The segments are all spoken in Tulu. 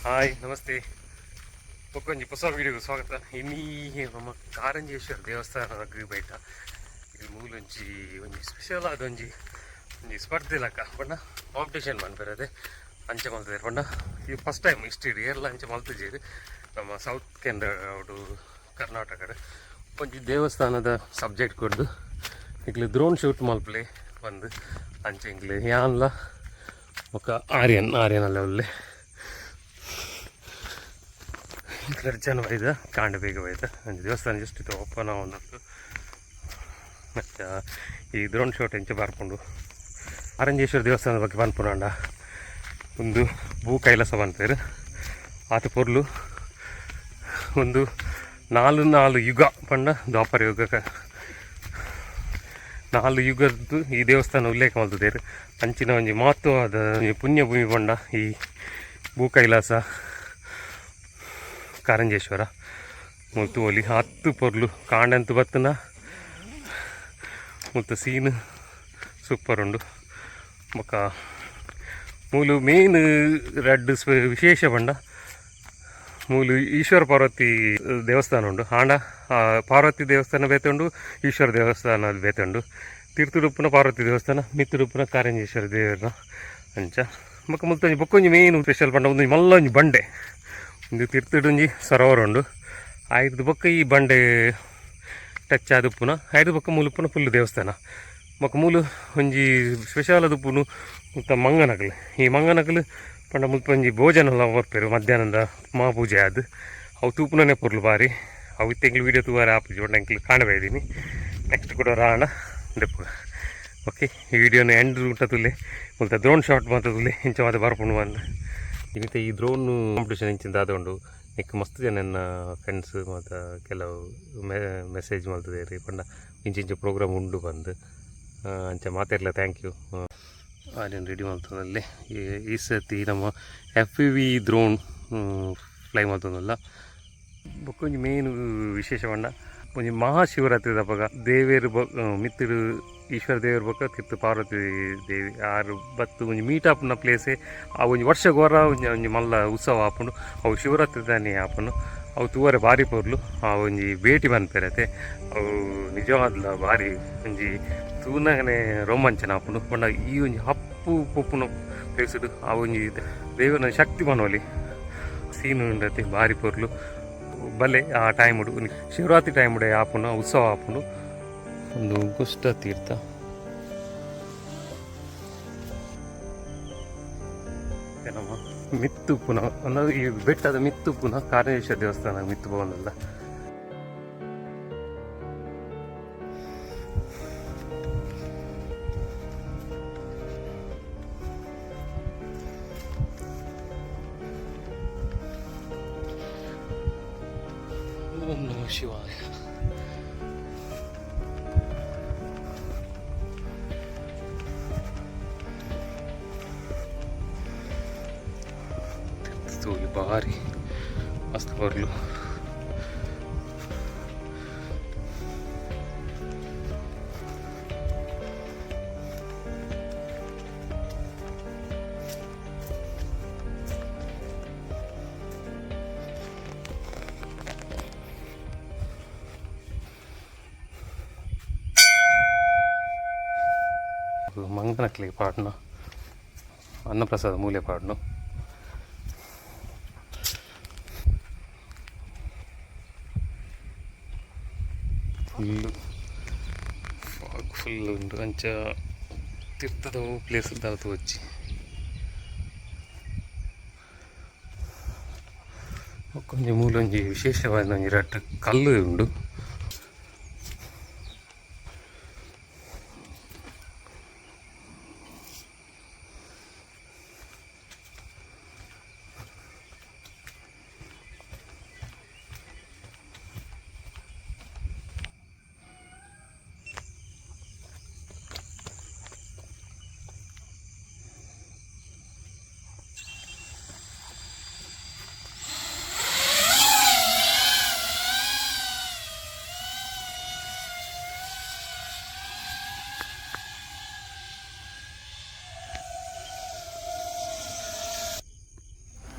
ಹಾಯ್ ನಮಸ್ತೆ. ಬೊಕ್ಕೊಂಜಿ ಹೊಸ ವೀಡಿಯೋಗೆ ಸ್ವಾಗತ. ಇನ್ನೀ ನಮ್ಮ ಕಾರಂಜೇಶ್ವರ ದೇವಸ್ಥಾನದ ಬೈಟ. ಇಲ್ಲಿ ಮೂಲೊಂಜಿ ಒಂಜಿ ಸ್ಪೆಷಲ್ ಆದ ಒಂಜಿ ಒಂಜಿ ಸ್ಪರ್ಧೆ ಲೆಕ್ಕ ಪಂಡ ಕಾಂಪಿಟೇಷನ್ ಮನ್ಪೆರದೆ ಅಂಚ ಮಲ್ತುದೆರ್. ಪಂಡ ಈ ಫಸ್ಟ್ ಟೈಮ್ ಇಷ್ಟು ಏರ್ಲ ಅಂಚ ಮಲ್ತುಜೆರ್ ನಮ್ಮ ಸೌತ್ ಕೆನರಾ ಕರ್ನಾಟಕಡ್. ಒಂಜಿ ದೇವಸ್ಥಾನದ ಸಬ್ಜೆಕ್ಟ್ ಕೊರ್ದು ನಿಕ್ಲು ಡ್ರೋನ್ ಶೂಟ್ ಮಲ್ಪಲೆ ಬಂದು ಅಂಚ. ಎಂಕ್ಲೆ ಯಾನ್ಲ ಬೊಕ್ಕ ಆರ್ಯನ್, ಆರ್ಯನ್ ಅಲ್ಲ ಉಲ್ಲೆ. ರಡ್ಡ್ ಜನ ಬೈದ, ಕಾಂಡೆ ಬೇಗ ಬೈದ. ಒಂಜಿ ದೇವಸ್ಥಾನ ಜಸ್ಟ್ ಇತ್ತೆ ಓಪನ್ ಆವೊಂದುಂಡು. ಮತ್ತು ಈ ಡ್ರೋನ್ ಶೂಟ್ ಎಂಚ ಬರ್ಪುಂಡು. ಕಾರಂಜೇಶ್ವರ ದೇವಸ್ಥಾನದ ಬಗ್ಗೆ ಪನ್ಪುನಾಂಡ, ಒಂದು ಭೂ ಕೈಲಾಸ ಪನ್ಪೆರ್. ಆತ ಪೊರ್ಲು. ಒಂದು ನಾಲ್ ನಾಲ್ ಯುಗ ಪಂಡ ದ್ವಾಪರ ಯುಗ, ನಾಲ್ ಯುಗದ್ದು ಈ ದೇವಸ್ಥಾನ ಉಲ್ಲೇಖ ಮಲ್ತುದೆರ್. ಅಂಚಿನ ಒಂಜಿ ಮಹತ್ವವಾದ ಒಂಜಿ ಪುಣ್ಯ ಭೂಮಿ ಪಂಡ ಈ ಭೂ ಕೈಲಾಸ ಕಾರಂಜೇಶ್ವರ. ಮುಲ್ತು ತೂವೊಲಿ, ಹತ್ತು ಪೊರ್ಲು. ಕಾಂಡಂತು ಬತ್ತುನ ಮುಲ್ತ ಸೀನ್ ಸೂಪರ್ ಉಂಡು. ಬೊಕ್ಕ ಮೂಲು ಮೇನ್ ರಡ್ಡ್ ವಿಶೇಷ ಪಂಡ, ಮೂಲು ಈಶ್ವರ ಪಾರ್ವತಿ ದೇವಸ್ಥಾನ ಉಂಡು. ಆಂಡ ಪಾರ್ವತಿ ದೇವಸ್ಥಾನ ಬೇತೆ ಉಂಡು, ಈಶ್ವರ ದೇವಸ್ಥಾನ ಬೇತೆ ಉಂಡು. ತಿರ್ತುಡುಪ್ಪುನ ಪಾರ್ವತಿ ದೇವಸ್ಥಾನ, ಮಿತ್ತುಡುಪ್ಪುನ ಕಾರಂಜೇಶ್ವರ ದೇವರ ಅಂಚ. ಬೊಕ್ಕ ಮುಲ್ತೊಂಜಿ ಬೊಕ್ಕೊಂಜಿ ಮೇನ್ ಸ್ಪೆಷಲ್ ಪಂಡ, ಒಂಜಿ ಮಲ್ಲ ಒಂಜಿ ಬಂಡೆ. ಒಂದು ತಿರ್ತುಡೊಂಜಿ ಸರೋವರ ಉಂಡು. ಆಯ್ದು ಬೊಕ್ಕ ಈ ಬಂಡೆ ಟಚ್ ಆದುಪ್ಪುನ ಐದು ಬೊಕ್ಕ ಮೂಲು ಫುಲ್ ದೇವಸ್ಥಾನ. ಬೊಕ್ಕ ಮೂಲು ಒಂಜಿ ಸ್ಪೆಷಲ್ ಆದುಪ್ಪುನು ಮುಲ್ತ ಮಂಗನಕುಲು. ಈ ಮಂಗನಕುಲು ಪಂಡ ಮುಲ್ಪ ಒಂಜಿ ಭೋಜನ ಕೊರ್ಪೆರ್ ಮಧ್ಯಾಹ್ನದ ಮಹಾಪೂಜೆ ಆದ್. ಅವು ತೂಪುನನೇ ಪೊರ್ಲು ಬಾರಿ. ಅವು ಇತ್ತೆ ಎಂಕ್ಲು ವೀಡಿಯೋ ತೂವರೆ ಆಪುಜಿ, ಪಂಡ ಎಂಕ್ಲು ಕಾಣಬೈದಿನಿ. ನೆಕ್ಸ್ಟ್ ಕೂಡ ರಾಣ ದೆಪ್ಪುಗ. ಓಕೆ, ಈ ವಿಡಿಯೋನ ಎಂಡ್ ಮುಟ್ಟ ತೂಲೆ. ಮುಲ್ತ ಡ್ರೋನ್ ಶಾಟ್ ಮಾತ ತೂಲೆ, ಇಂಚ ಮಾತ ಬರ್ಪುಂಡು ಬಂದು. ಇತ್ತೆ ಈ ಡ್ರೋನ್ ಕಾಂಪಿಟೇಷನ್ ಇಂಚಿನ ದಾದ ಉಂಡು, ನೆಕ್ ಮಸ್ತ್ ಜನ ಎನ್ನ ಫ್ರೆಂಡ್ಸ್ ಮಾತ ಕೆಲವು ಮೆಸೇಜ್ ಮಲ್ತುದೆರ್, ಪಂಡ ಇಂಚ ಇಂಚ ಪ್ರೋಗ್ರಾಮ್ ಉಂಡು ಬಂದು. ಅಂಚ ಮಾತೆರ್ಲ thank you. Aryan ready ಮಲ್ತೊಂದುಲ್ಲೆ. ಈ ಸರ್ತಿ ನಮ್ಮ F P V drone fly ಮಲ್ತೊಂದುಲ್ಲ. ಬೊಕ್ಕೊಂಜಿ ಮೇನ್ ವಿಶೇಷ ಪಂಡ, ಒಂಜಿ ಮಹಾಶಿವರಾತ್ರಿ ಅಪಗ ದೇವೆರ್ ಮಿತ್ತುಡು ಈಶ್ವರ ದೇವರು ಬೊಕ್ಕ ತಿರ್ತು ಪಾರ್ವತಿ ದೇವಿ ಆರು ಬತ್ತು ಒಂಜಿ ಮೀಟ್ ಆಪುನ ಪ್ಲೇಸೇ. ಆ ಒಂಜಿ ವರ್ಷಗೋರ ಒಂಜಿ ಒಂಜಿ ಮಲ್ಲ ಉತ್ಸವ ಆಪುಂಡು. ಅವು ಶಿವರಾತ್ರಿ ದಾನಿ ಆಪುಂಡು. ಅವು ತೂವರೆ ಬಾರಿ ಪೊರ್ಲು. ಆ ಒಂಜಿ ಭೇಟಿ ಪನ್ಪೆರತೆ, ಅವು ನಿಜವಾದ್ಲ ಬಾರಿ ಒಂಜಿ ತೂನಗನೆ ರೋಮಾಂಚನ ಆಪುಂಡು. ಪಂಡ ಈ ಒಂಜಿ ಹಪ್ಪು ಪೊಪ್ಪುನ ಪ್ಲೇಸ್ಡ್ ಆ ಒಂಜಿ ದೇವನ ಶಕ್ತಿ ಪನೊಲಿ. ಸೀನ್ ಉಂಡತೆ, ಬಾರಿ ಪೊರ್ಲು. ಬಲೆ ಆ ಟೈಮ್ ಶಿವರಾತ್ರಿ ಟೈಮ್ ಆಪುನ ಉತ್ಸವ ಆಪುಂಡು. ಒಂದು ಗುಷ್ಟ ತೀರ್ಥ. ನಮ್ಮ ಮಿತ್ತುಪ್ಪುನ ಅನ್ನೋದು ಈ ಬೆಟ್ಟದ ಮಿತ್ತುಪ್ಪುನ ಕಾರಂಜೇಶ್ವರ ದೇವಸ್ಥಾನ ಮಿತ್ತು ಪೋವೊಂದುಲ್ಲ. ಓಂ ನಮಃ ಶಿವಾಯ. ತೂಲಿ, ಬಾರಿ ಮಸ್ತ್ ಪೊರ್ಲು. ಮಂಗನಕ್ಲೆಗ್ ಪಾಡ್ನ ಅನ್ನಪ್ರಸಾದ ಮೂಲೆ ಪಾಡ್ನು. ಫುಲ್ ಫಾಗ್ ಫುಲ್ ಉಂಡು. ಅಂಚ ತಿರ್ತದ ಪ್ಲೇಸ್ ದಾಲ ತೋಜಿ. ಬೊಕ್ಕೊಂಜಿ ಮೂಲೊಂಜಿ ವಿಶೇಷವಾದ ಒಂಜಿ ರಡ್ಡ್ ಕಲ್ಲು ಉಂಡು.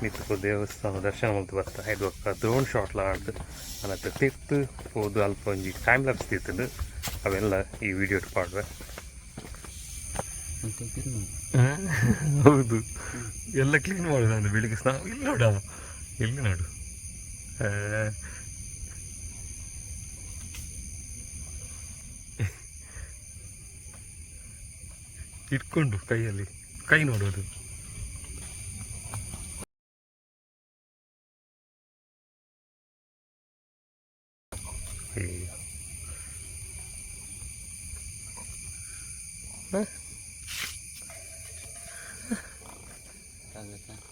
ಮಿತ್ತ್ ದೇವಸ್ಥಾನ ದರ್ಶನ ಮಲ್ತ್ ಬತ್ತ. ಐದು ಬೊಕ್ಕ ಡ್ರೋನ್ ಶಾಟ್ ಲ ಆಂಡ್. ಅನತ್ ತಿರ್ತ್ ಪೋದು ಅಲ್ಪ ಒಂಜಿ ಟೈಮ್ ಲ್ಯಾಪ್ಸ್ ದೀತುಂಡು. ಅವೆಲ್ಲ ಈ ವಿಡಿಯೋಟ್ ಪಾಡ್ವೆ. ಹೌದು, ಎಲ್ಲ ಕ್ಲೀನ್ ಮಾಡೋದು ಅಂದ್ರೆ ಬೆಳಿಗ್ಗೆ ಸ್ನಾನ. ಇಲ್ಲಿ ನೋಡ, ಇಲ್ಲಿ ನೋಡು. ಆ, ಇಟ್ಕೊಂಡು ಕೈಯಲ್ಲಿ, ಕೈ ನೋಡೋದು. ಅಯ್ಯೋ. ಹ?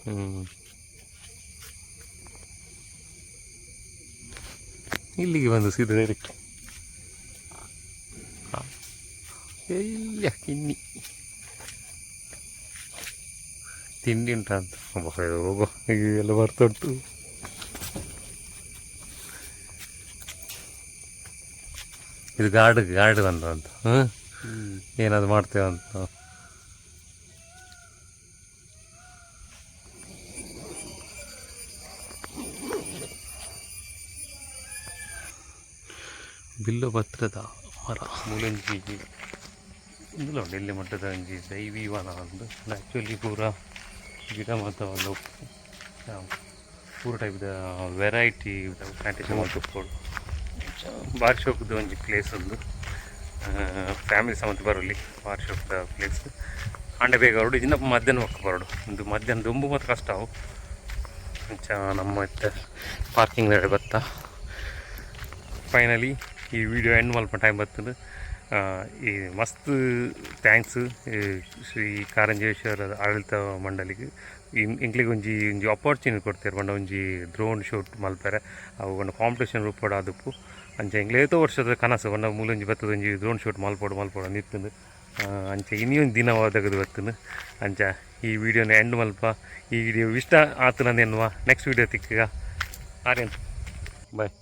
ಹ್ಮ್. ಇಲ್ಲಿಗೆ ಬಂದು ಸೀದಾ ಡೈರೆಕ್ಟ್ ಇಲ್ಲ. ಕಿನ್ನಿ ತಿಂಡಿ ಉಂಟಾ ಅಂತ ಹೋಗೋ ಎಲ್ಲ ಬರ್ತಾ ಉಂಟು. ಇದು ಗಾರ್ಡ್ ಗಾರ್ಡ್ ಬಂದ ಅಂತ. ಹ್ಞೂ, ಏನಾದ್ರು ಮಾಡ್ತೇವೆ ಅಂತ. ಬಿಲ್ಲುಪತ್ರದ ಮರ. ಮೂಲಂಜಿ ಇಂದುಲ ಉಂಡು. ಇಲ್ಲಿ ಮಟ್ಟದ ಒಂಜಿ ದೈವಿ ವನ ಉಂಡು. ಆ್ಯಕ್ಚುಲಿ ಪೂರ ಗಿಡ ಮಾತ ಉಪ್ಪು, ಪೂರ ಟೈಪ್ದ ವೆರೈಟಿ ಪ್ಲಾಂಟೇಶನ್ ಮಲ್ತ್. ಬಾರಿ ಶೋಕುದ ಒಂಜಿ ಪ್ಲೇಸ್ ಉಂದು. ಫ್ಯಾಮಿಲಿ ಸಮೇತ ಬರಲಿ, ಬಾರಿ ಶೋಕುದ ಪ್ಲೇಸ್. ಆಂಡ ಬೇಗ ಬರಡು, ಇಜಿಂಡ ಮಧ್ಯಾಹ್ನ ಬೊಕ್ಕ ಬರಡು. ಒಂದು ಮಧ್ಯಾಹ್ನ ದುಂಬು ಮಾತ್ರ ಕಷ್ಟ ಅವು. ಅಂಚ ನಮ್ಮ ಇತ್ತೆ ಪಾರ್ಕಿಂಗ್ ಬತ್ತ. ಫೈನಲಿ ಈ ವಿಡಿಯೋ ಎಂಡ್ ಮಲ್ಪ ಟೈಮ್ ಬರ್ತದೆ. ಈ ಮಸ್ತ್ thanks Shri Karanjeshwara ಆಡಳಿತ ಮಂಡಳಿಗೆ. ಎಂಕ್ಲೆಗ್ ಒಂಜಿ ಒಂಜಿ ಅಪಾರ್ಚುನಿಟಿ ಕೊಡ್ತೇರ್ ಪಂಡ ಒಂಜಿ ಡ್ರೋನ್ ಶೂಟ್ ಮಲ್ಪೆರೆ. ಅವು ಒಂದು ಕಾಂಪಿಟೇಷನ್ ರೂಪಡ್ ಆದುಪ್ಪು. ಅಂಚ ಎಂಕ್ಲೆ ಏತೋ ವರ್ಷದ ಕನಸು ಪಂಡ ಮೂಲೊಂಜಿ ಬತ್ತದ ಒಂಜಿ ಡ್ರೋನ್ ಶೂಟ್ ಮಲ್ಪೊಡು ಮಲ್ಪೊಡು ಅಂದ್ ಇತ್ತುಂಡು. ಅಂಚ ಇನಿ ಒಂಜಿ ದಿನ ಒದಗದು ಬತ್ತುಂಡು. ಅಂಚ ಈ ವಿಡಿಯೋನ ಎಂಡ್ ಮಲ್ಪ. ಈ ವಿಡಿಯೋ ಇಷ್ಟ ಆತುಂಡು ಎನ್ನುವ. ನೆಕ್ಸ್ಟ್ ವಿಡಿಯೋ ತಿಕ್ಕುಗ. ಆರ್ಯನ್, ಬಾಯ್.